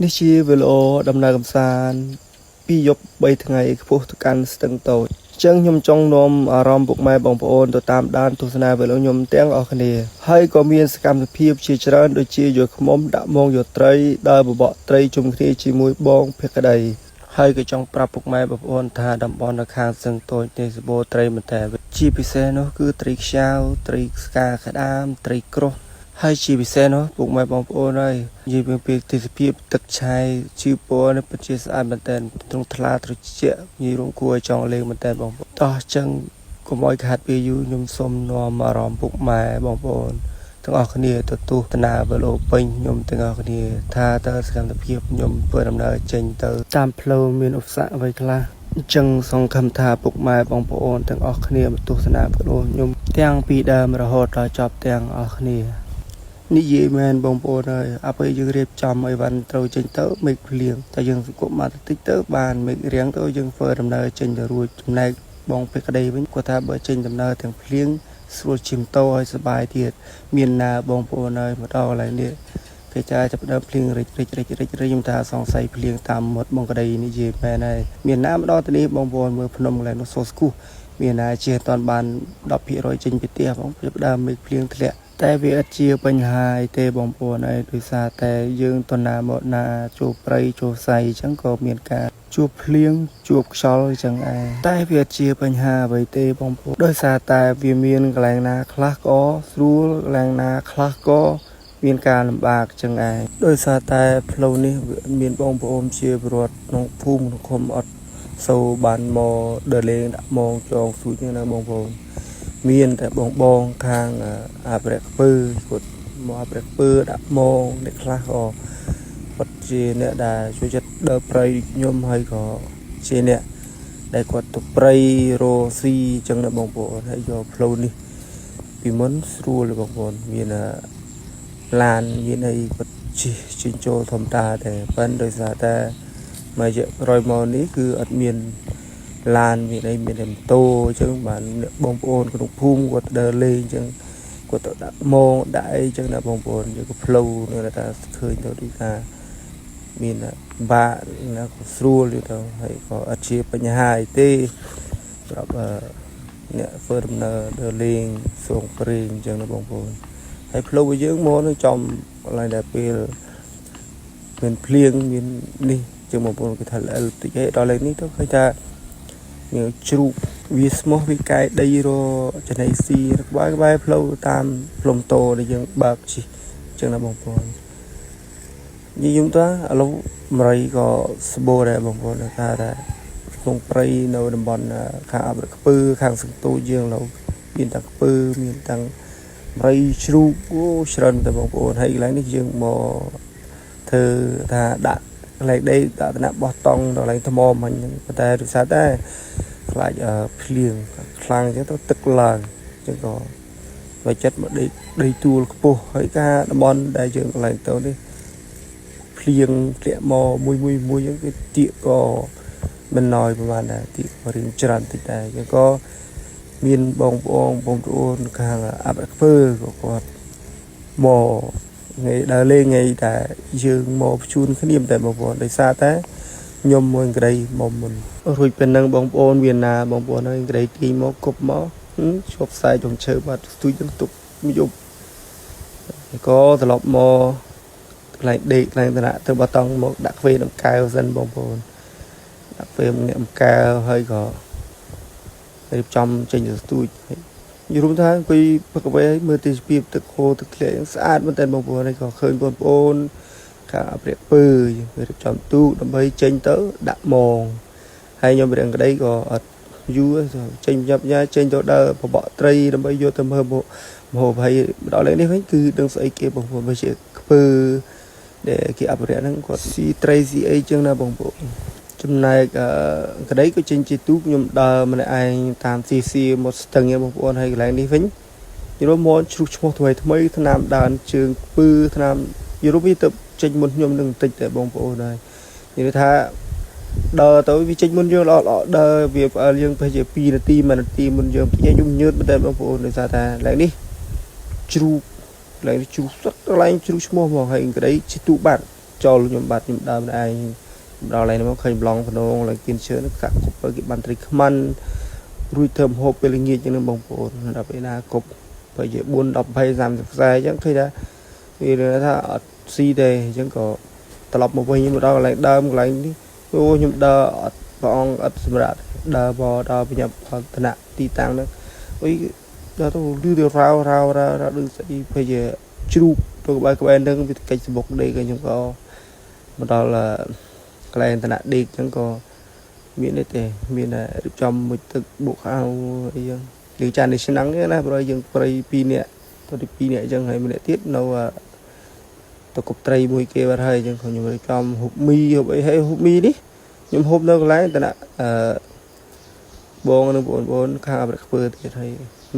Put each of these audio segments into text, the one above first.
នេះជាវីដេអូដំណើរកម្សាន្តពីរយប់3ថ្ងៃខ្ពស់ទៅកាន់ស្ទឹងតូចអញ្ចឹងខ្ញុំចង់នាំអារម្មណ៍ពុកម៉ែបងប្អូនទៅតាមដានទស្សនាវីដេអូខ្ញុំទាំងអស់គ្នាហើយក៏មានសកម្មភាពជាច្រើនដូចជាយកខ្មុំដាក់មងយកត្រីដើរបបកត្រីជុំគ្នាជាមួយបងភក្តីហើយក៏ចង់ប្រាប់ពុកម៉ែបងប្អូនថាតំបន់នៅខាងស្ទឹងតូចនេះសម្បូរត្រីមែនតើជាពិសេសនោះគឺត្រីខ្ចៅត្រីស្កាក្តាមត្រីក្រុស ហើយជាពិសេសនោះពុកម៉ែបងប្អូនហើយនិយាយពីទេសភាពទឹកឆាយជឺពណ៌នេះពិតជាស្អាតមែនទែនត្រង់ថ្លាត្រជាក់និយាយរួមគួរឲ្យចង់លេងមែនទែនបងប្អូនតោះអញ្ចឹងកុំឲ្យខាតពេលយូរខ្ញុំសូមនាំអារម្មណ៍ពុកម៉ែបងប្អូនទាំងអស់គ្នាទៅទស្សនាវីដេអូពេញខ្ញុំទាំងអស់គ្នាថាតើសកម្មភាពខ្ញុំធ្វើដំណើរចេញទៅតាមផ្លូវមានឧបសគ្គអ្វីខ្លះអញ្ចឹងសង្ឃឹមថាពុកម៉ែបងប្អូនទាំងអស់គ្នាមកទស្សនាវីដេអូខ្ញុំទាំងពីដើមរហូតដល់ចប់ទាំងអស់គ្នា និយាយមែនបងប្អូនហើយអាពេលយើងរៀបចំអីវ៉ាន់ត្រូវចេញទៅមេឃភ្លៀងតែយើងសង្គមមកតិចទៅបានមេឃរាំងទៅយើងធ្វើដំណើរចេញទៅរួចចំណែកបងពេកក្តីវិញគាត់ថាបើចេញដំណើរទាំងភ្លៀងស្រួលជិះម៉ូតូឲ្យសប្បាយទៀតមានណាបងប្អូនហើយមកដល់កន្លែងនេះគេចាចាប់ដើមភ្លៀងរិចរិចរិចរិចរិចខ្ញុំថាសង្ស័យភ្លៀងតាមមាត់បងក្តីនិយាយមែនហើយមានណាមកដល់ទីនេះបងប្អូនមើលភ្នំកន្លែងនោះសូស្គូសមានណាជិះអត់ទាន់បាន10%ចេញពីផ្ទះបងចាប់ដើមមេឃភ្លៀងធ្លាក់ តែវាអត់ជាបញ្ហាអីទេបងប្អូនហើយដោយសារតែយើងទៅណាមកណាចូលព្រៃចូលផ្សៃអញ្ចឹងក៏មានការជួបភ្លៀងជួបខ្យល់អញ្ចឹងឯងតែវាអត់ជាបញ្ហាអ្វីទេបងប្អូនដោយសារតែវាមានកន្លែងណាខ្លះក៏ស្រួលកន្លែងណាខ្លះក៏មានការលំបាកអញ្ចឹងឯងដោយសារតែផ្លូវនេះវាមានបងប្អូនជាពលរដ្ឋក្នុងភូមិក្នុងឃុំអត់សូវបានមកដើរលេងដាក់មងចងស្រួចហ្នឹងណាបងប្អូន មានតែបងបងខាងអភិរក្សខ្ពើគាត់មកអភិរក្សខ្ពើដាក់មងអ្នកខ្លះក៏គាត់ជាអ្នកដែលជួយចិត្តដើរព្រៃដូចខ្ញុំហើយក៏ជាអ្នកដែលគាត់ទៅព្រៃរកស៊ីអញ្ចឹងណាបងប្អូនហើយយកផ្លូវនេះពីមុនស្រួលបងប្អូនមានឡានមានអីគាត់ជិះចេញចូលធម្មតាតែប៉ិនដោយសារតែមួយរយៈក្រោយមកនេះគឺអត់មាន ឡានមានអីមានតែម៉ូតូអញ្ចឹងបានអ្នកបងប្អូនក្នុងភូមិគាត់ដើរលេងអញ្ចឹងគាត់ទៅដាក់មងដាក់អីអញ្ចឹងណាបងប្អូនយើងក៏ផ្លូវនៅថាឃើញទៅដូចថាមានបាក់ណាក៏ស្រួលទៅហើយក៏អត់ជាបញ្ហាអីទេសម្រាប់អ្នកធ្វើដំណើរដើរលេងសងព្រេងអញ្ចឹងណាបងប្អូនហើយផ្លូវរបស់យើងមកនៅចំកន្លែងដែលពេលមានភ្លៀងមាននេះអញ្ចឹងបងប្អូនគេថាល្អិលតិចហើយដល់លេខនេះទៅឃើញថា មានជ្រូកវាស្មោះវាកែដីរចំណៃស៊ីក្បែរក្បែរផ្លូវតាមផ្លុំតោដែលយើងបើកជិះអញ្ចឹងណាបងប្អូននិយាយខ្ញុំថាឥឡូវមរៃក៏ស្បូរដែរបងប្អូនថាថាក្នុងព្រៃនៅតំបន់ខាងអភិរក្សខ្ពើខាងសង្ទូយើងឥឡូវមានទាំងខ្ពើមានទាំងមរៃជ្រូកអូច្រើនតែបងប្អូនហើយកន្លែងនេះយើងមកធ្វើថាដាក់កន្លែងដីដាក់តំណាក់បោះតង់ដល់កន្លែងថ្មមិញហ្នឹងប៉ុន្តែដោយសារតែ ខ្លាចភ្លៀងខ្លាំងអញ្ចឹងទៅទឹកឡើងអញ្ចឹងក៏បើចិត្តមកដីដីទួលខ្ពស់ហើយការតំបន់ដែលយើងកន្លែងទៅនេះភ្លៀងធ្លាក់មកមួយមួយមួយអញ្ចឹងគឺទៀកក៏មិនណយប្រហែលដែរទៀកក៏រៀងច្រើនតិចដែរអញ្ចឹងក៏មានបងប្អូនបងប្អូនខាងអភិរក្សខ្ពើក៏គាត់មកថ្ងៃដើរលេងថ្ងៃតែយើងមកភ្ជួនគ្នាតែបងប្អូនដោយសារតែខ្ញុំមួយក្តីមកមុន រួចពេលហ្នឹងបងប្អូនវាណាបងប្អូនហើយក្តីទីមកគប់មកជាប់ខ្សែចុងឈើបាត់ស្ទួយទាំងទុកយប់ក៏ត្រឡប់មកកន្លែងដេកកន្លែងតំណាក់ទៅបតង់មកដាក់ខ្វេដង្កែវសិនបងប្អូនដាក់ខ្វេម្នាក់ម្កែវហើយក៏រៀបចំចេញទៅស្ទួយហើយនិយាយរួមថាអង្គុយផឹកកាហ្វេហើយមើលទេសភាពទឹកហូរទឹកធ្លាក់យ៉ាងស្អាតមែនទែនបងប្អូនហើយក៏ឃើញបងប្អូនខាងអភិរក្សពើយើងរៀបចំទូកដើម្បីចេញទៅដាក់មង ហើយខ្ញុំរៀងក្តីក៏អត់យូរចេញញាប់ញ៉ាចេញទៅដើរបបកត្រីដើម្បីយកទៅមើលមហូបហើយដល់លេខនេះវិញគឺដឹងស្អីគេបងប្អូនបើជាខ្ពើដែលគេអភិរក្សហ្នឹងគាត់ស៊ីត្រីស៊ីអីចឹងណាបងប្អូនចំណែកក្តីក៏ចេញជាទូកខ្ញុំដើរម្នាក់ឯងតាមស៊ីស៊ីមកស្ទឹងបងប្អូនហើយកន្លែងនេះវិញយល់មកជ្រុះឈ្មោះថ្មីថ្មីថ្នាំដើនជើងខ្ពើថ្នាំយល់វាទៅចេញមុនខ្ញុំនឹងបន្តិចតែបងប្អូនហើយនិយាយថា ដើរទៅវាចេញមុនយើងល្អល្អដើរវាផ្អើលយើងប្រហែលជា2នាទី1នាទីមុនយើងខ្ញុំញើតមែនតើបងប្អូនដោយសារតែឡើងនេះជ្រូកឡើងនេះជ្រូកសុទ្ធកន្លែងជ្រូកឈ្មោះមកហើយក្តីជិះទូបាត់ ចូលខ្ញុំបាទខ្ញុំដើមឯងដល់ឡើយមកឃើញប្លង់ភ្នងឡើងគៀនឈើនឹងកាក់គប់ទៅគេបានត្រីខ្មាន់រួចធ្វើម្ហូបពេលល្ងាចចឹងបងប្អូនដល់ពេលណាគប់បើជា4 10 20 30ខ្សែអញ្ចឹងឃើញថាវាថាអត់ស៊ីទេអញ្ចឹងក៏ត្រឡប់មកវិញមកដល់កន្លែងដើមកន្លែងនេះអូខ្ញុំដើរអត់ព្រះអង្គអត់សម្រាប់ដើរមកដល់បញ្ញាឋានៈទីតាំងហ្នឹងអុយដល់ទៅលឺទៅរ៉ាវរ៉ាវរ៉ាវដូចស្អីភ័យជ្រូកទៅក្បែរក្បែរហ្នឹងវាកិច្ចសបុកដេកខ្ញុំក៏មកដល់កន្លែងឋានៈដេកអញ្ចឹងក៏មាននេះទេមានរៀបចំមួយទឹកបុកខោអីចឹងយើងចាននេះឆ្នាំងណាព្រោះយើងប្រៃ2នាក់ទៅទី2នាក់អញ្ចឹងហើយម្នាក់ទៀតនៅទៅគប់ត្រីមួយគេបាត់ហើយអញ្ចឹងខ្ញុំរៀបចំហូបមីហូបអីហើយហូបមីនេះខ្ញុំហូបនៅកន្លែងឋានៈអឺបងនិងបងប្អូនខាងអរិយខ្ពើទៀតហើយ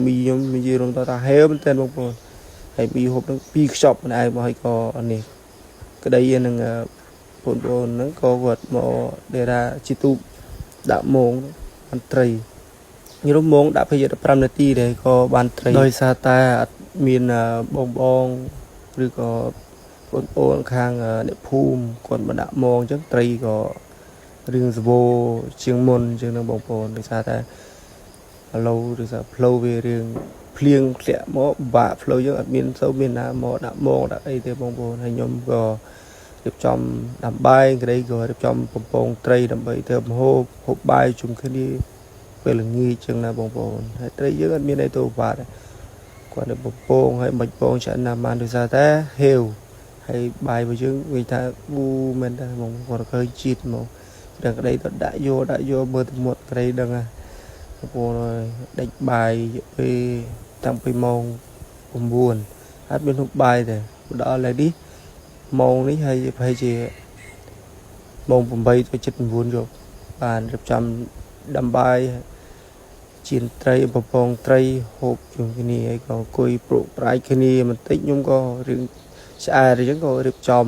មីខ្ញុំនិយាយរំតថាហេវមែនតើបងប្អូនហើយមីហូបនឹងពីរខ្ចប់ម្នាក់ឯងមកហើយក៏នេះក្តីនឹងបងប្អូនហ្នឹងក៏គាត់មកដេរាជីទូកដាក់មងបានត្រីញរំមងដាក់ពេល15នាទីដែរក៏បានត្រីដោយសារតែអត់មានបងបងឬក៏បងប្អូនខាងអ្នកភូមិគាត់មកដាក់មងអញ្ចឹងត្រីក៏រឿងសវោជាងមុនអញ្ចឹងនឹងបងប្អូនដោយសារតែឥឡូវឬថាផ្លូវវារឿងភ្លៀងធ្លាក់មកបាក់ផ្លូវយើងអត់មានសូវមានណាមកដាក់មងដាក់អីទេបងប្អូនហើយខ្ញុំក៏រៀបចំដាំបាយក្តីក៏រៀបចំបំពងត្រីដើម្បីធ្វើម្ហូបហូបបាយជុំគ្នាពេលល្ងាចចឹងណាបងប្អូនហើយត្រីយើងអត់មានអីទៅបាក់គាត់នៅបំពងហើយមិនពងឆ្អិនណាបានដោយសារតែហេវហើយបាយរបស់យើងនិយាយថាអ៊ូមែនតើបងគាត់ឃើញជាតិមកដឹងក្តីទៅដាក់យកដាក់យកមើលទៅមាត់ត្រីដឹងហ่ะបងប្អូនអើយដេចបាយពេលតាំងពីម៉ោង9អត់មានហូបបាយទេមកដល់ឥឡូវនេះម៉ោងនេះហើយប្រហែលជាម៉ោង8ទៅ7 9យប់បានរៀបចំដាំបាយចៀនត្រីបំពងត្រីហូបជុំគ្នាហើយក៏អង្គុយប្រក់ប្រាយគ្នាបន្តិចខ្ញុំក៏រឿងឆ្អែតអញ្ចឹងក៏រៀបចំ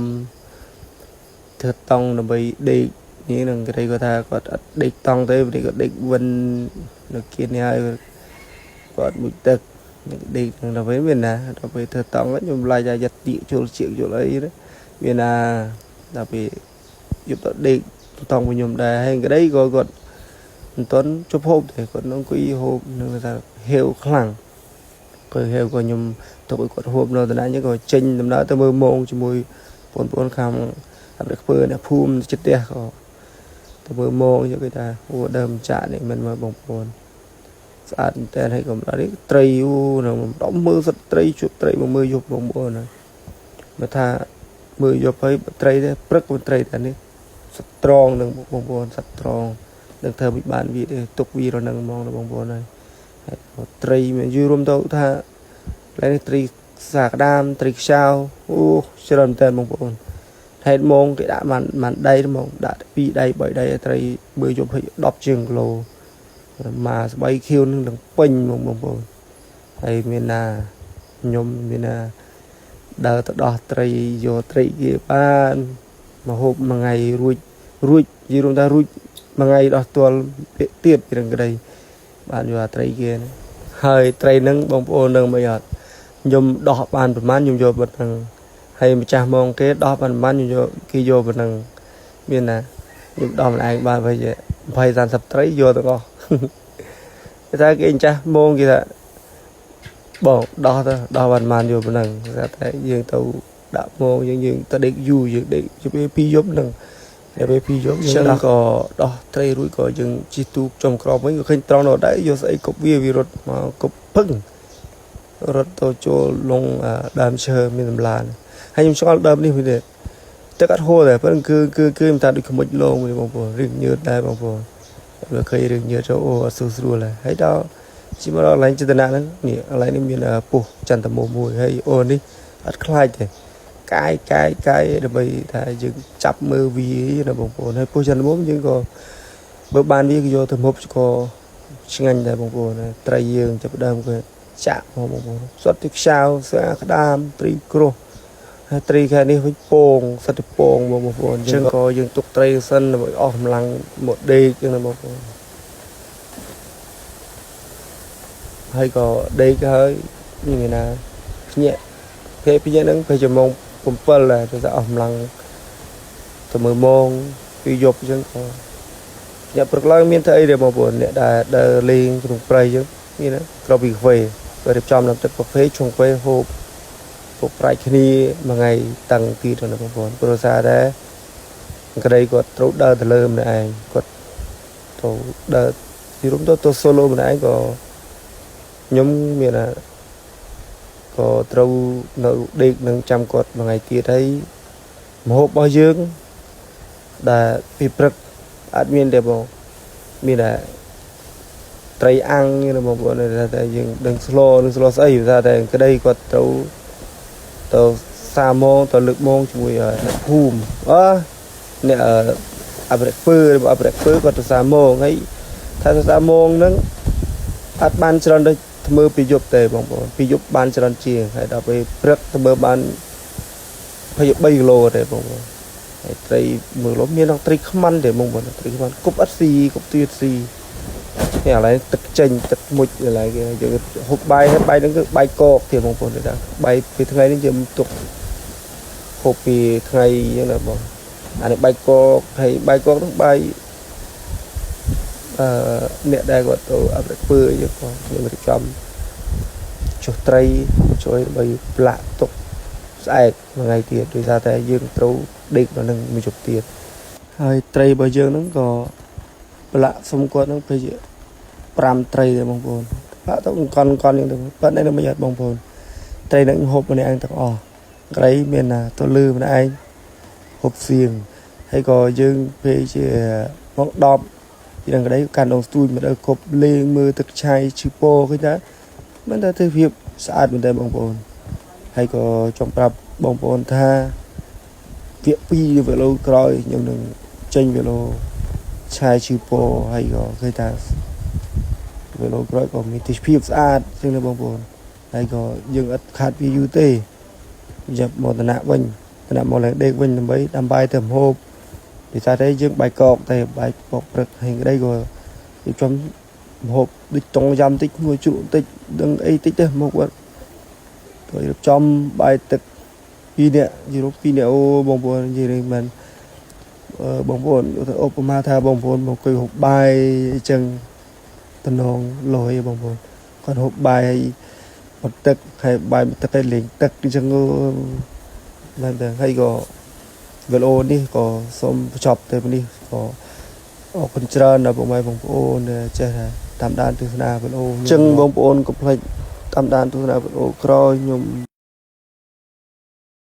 ធ្វើតង់ដើម្បីដេកនេះនឹងគេគាត់ថាគាត់អត់ដេកតង់ទេព្រោះគាត់ដេកវិននៅគៀននេះហើយគាត់មួយទឹកនឹងដេកនឹងដល់ពេលមានណាដល់ពេលធ្វើតង់ខ្ញុំឡាយថាយ៉ាត់ទៀកចូលជាកចូលអីណាមានណាដល់ពេលយប់ទៅដេកតង់វិញខ្ញុំដែរហើយក្តីក៏គាត់មិនទាន់ជប់ហូបទេគាត់នឹងអង្គុយហូបនឹងថាហេវខ្លាំងក៏ហេវក៏ខ្ញុំទុកឲ្យគាត់ហូបនៅតំណាងហ្នឹងក៏ចេញដំណើរទៅមើលមងជាមួយបងប្អូនខាងអរិយខ្ពើអ្នកភូមិចិត្តផ្ទះក៏ទៅមើលមងយកគេថាអូដើមចាក់នេះមិនមើលបងប្អូនស្អាតមែនតើហើយក៏ដល់នេះត្រីអូនឹងដល់មើលសិតត្រីជួបត្រីមកមើលយប់បងប្អូនហើយបើថាមើលយប់ហើយត្រីទេព្រឹកត្រីតែនេះសត្វត្រងនឹងបងប្អូនសត្វត្រងនឹងធ្វើមិនបានវាទេទុកវារនឹងហ្មងបងប្អូនហើយហើយត្រីមានយូររួមទៅថាកន្លែងនេះត្រីសាក្តាមត្រីខ្ចៅអូច្រើនមែនតើបងប្អូនហេតុម៉ងគេដាក់បានបានដៃហ្មងដាក់2ដៃ3ដៃត្រីបើយប់ឲ្យ10ជាងគីឡូមកស្បៃខៀវនឹងនឹងពេញហ្មងបងប្អូនហើយមានណាខ្ញុំមានណាដើរទៅដោះត្រីយកត្រីគេបានមកហូបមួយថ្ងៃរួចរួចនិយាយរួមថារួចមួយថ្ងៃដោះទាល់ទៀតពីរឹងក្តីបានយកអាត្រីគេហ្នឹងហើយត្រីហ្នឹងបងប្អូននឹងមិនអត់ខ្ញុំដោះបានប្រហែលខ្ញុំយកប៉ុណ្ណឹងហើយម្ចាស់ម៉ងគេដោះបានប្រហែលខ្ញុំយកគេយកប៉ុណ្ណឹងមានណាខ្ញុំដោះម្នាក់ឯងបានប្រហែលជា20 30ត្រីយកទាំងអស់គេថាគេម្ចាស់ម៉ងគេថាបងដោះទៅដោះបានប្រហែលយកប៉ុណ្ណឹងគេថាយើងទៅដាក់ម៉ងយើងយើងទៅដេកយូរយើងដេកពេល2យប់ហ្នឹងតែពេល2យប់យើងដោះក៏ដោះត្រីរួចក៏យើងជិះទូកចំក្រវិញក៏ឃើញត្រង់នៅដែរយកស្អីគប់វាវារត់មកគប់ពឹងរត់ទៅចូលលងដើមឈើមានសម្លានហើយខ្ញុំឆ្ងល់ដើមនេះវិញទេទឹកអត់ហូរដែរប៉ុន្តែគឺគឺគឺមិនថាដូចខ្មុចលងវិញបងប្អូនរឿងញើតដែរបងប្អូនបើឃើញរឿងញើតចូលអូអត់ស្រួលស្រួលហើយហើយដល់ជិះមកដល់កន្លែងចេតនាហ្នឹងនេះកន្លែងនេះមានពុះចន្ទមោមួយហើយអូនេះអត់ខ្លាចទេកាយកាយកាយដើម្បីថាយើងចាប់មើលវាណាបងប្អូនហើយពុះចន្ទមោយើងក៏បើបានវាក៏យកទៅមុបក៏ឆ្ងាញ់ដែរបងប្អូនត្រីយើងចាប់ដើមក៏ចាក់មកបងប្អូនសុទ្ធតែខ្ចៅស្អាក្តាមត្រីគ្រោះហើយត្រីខែនេះវិញពងសុទ្ធតែពងបងប្អូនអញ្ចឹងក៏យើងទុកត្រីសិនដើម្បីអស់កម្លាំងមកដេកចឹងណាបងប្អូនហើយក៏ដេកហើយនេះណាភ្ញាក់ពេលភ្ញាក់ហ្នឹងពេលជាម៉ោង7ដែរទៅអស់កម្លាំង ទៅមើលម៉ងពីយប់អញ្ចឹងក៏អ្នកព្រឹកឡើងមានធ្វើអីទេបងប្អូនអ្នកដែលដើរលេងក្នុងព្រៃអញ្ចឹងមានក្រពីកាហ្វេក៏រៀបចំនំទឹកកាហ្វេឆុងកាហ្វេហូបពុកប្រាច់គ្នាមួយថ្ងៃតាំងទៀតណាបងប្អូនព្រោះសារដែរក្តីគាត់ត្រូវដើរទៅលើម្នាក់ឯងគាត់ទៅដើរទីរួមទៅ solo ម្នាក់ឯងក៏ខ្ញុំមានថាក៏ត្រូវនៅដេកនឹងចាំគាត់មួយថ្ងៃទៀតហើយម្ហូបរបស់យើងដែលពីព្រឹកអត់មានទេបងមានតែត្រីអាំងណាបងប្អូនតែយើងដឹងស្លនឹងស្លស្អីថាតែក្តីគាត់ត្រូវទៅសាម៉ងទៅលើកម៉ងជាមួយអ្នកភូមិអើអ្នកអភិរក្សពើអភិរក្សពើគាត់ទៅសាម៉ងហើយថាទៅសាម៉ងហ្នឹងអត់បានច្រើនដូចធ្វើពីយប់ទេបងប្អូនពីយប់បានច្រើនជាងហើយដល់ពេលព្រឹកធ្វើបាន23គីឡូទេបងប្អូនហើយត្រី1គីឡូមានដល់ត្រីខ្មាន់ទេបងប្អូនត្រីខ្មាន់គប់អត់ស៊ីគប់ទៀតស៊ីនេះឥឡូវទឹកចេញទឹកមុជឥឡូវគេយើងហូបបាយហើយបាយហ្នឹងគឺបាយកកទៀតបងប្អូនទេតាបាយពីថ្ងៃនេះយើងទុកហូបពីថ្ងៃអញ្ចឹងណាបងអានេះបាយកកហើយបាយកកហ្នឹងបាយអឺអ្នកដែលគាត់ទៅអភិរក្សពើអញ្ចឹងក៏ខ្ញុំរៀបចំចុះត្រីជួយដើម្បីផ្លាក់ទុកស្អែកមួយថ្ងៃទៀតដោយសារតែយើងត្រូវដេកដល់នឹងមួយជប់ទៀតហើយត្រីរបស់យើងហ្នឹងក៏ប្រឡាក់សុំគាត់ហ្នឹងពេលជា5ត្រីទេបងប្អូនបាក់ទៅកន់កន់យ៉ាងទៅប៉ុន្តែនៅមិនអត់បងប្អូនត្រីហ្នឹងហូបម្នាក់ឯងទាំងអស់ត្រីមានណាទៅលឺម្នាក់ឯងហូបសៀងហើយក៏យើងពេលជាម៉ោង10ពីនឹងក្តីកាន់ដងស្ទួយមកដល់គប់លេងមើលទឹកឆៃឈឺពោឃើញថាមិនថាទេសភាពស្អាតមែនតើបងប្អូនហើយក៏ចង់ប្រាប់បងប្អូនថាវគ្គ2វីដេអូក្រោយខ្ញុំនឹងចេញវីដេអូឆាយឈឺពោហើយក៏ឃើញថាវីដេអូក្រោយក៏មានទេសភាពស្អាតជាងនេះបងប្អូនហើយក៏យើងអត់ខាតពីយូរទេយ៉ាប់មកតំណាក់វិញតំណាក់មកឡើងដេកវិញដើម្បីដាំបាយទៅម្ហូបពីសារតែយើងបាយកកតែបាយកកព្រឹកហើយក្តីក៏រៀបចំម្ហូបដូចតុងយ៉ាំតិចមួយជ្រក់តិចដឹងអីតិចទេមកគាត់ក៏រៀបចំបាយទឹកពីរនាក់យល់ពីរនាក់អូបងប្អូននិយាយរឿងមែនបងប្អូនឧបមាថាបងប្អូនមកអង្គុយហូបបាយអញ្ចឹងតំណងលយបងប្អូនគាត់ហូបបាយហើយមកទឹកហើយបាយមកទឹកហើយលេងទឹកអញ្ចឹងមែនតើហើយក៏វីដេអូនេះក៏សូមបញ្ចប់តែនេះក៏អរគុណច្រើនដល់ពុកម៉ែបងប្អូនដែលចេះតាមដានទស្សនាវីដេអូអញ្ចឹងបងប្អូនកុំភ្លេចតាមដានទស្សនាវីដេអូក្រោយខ្ញុំ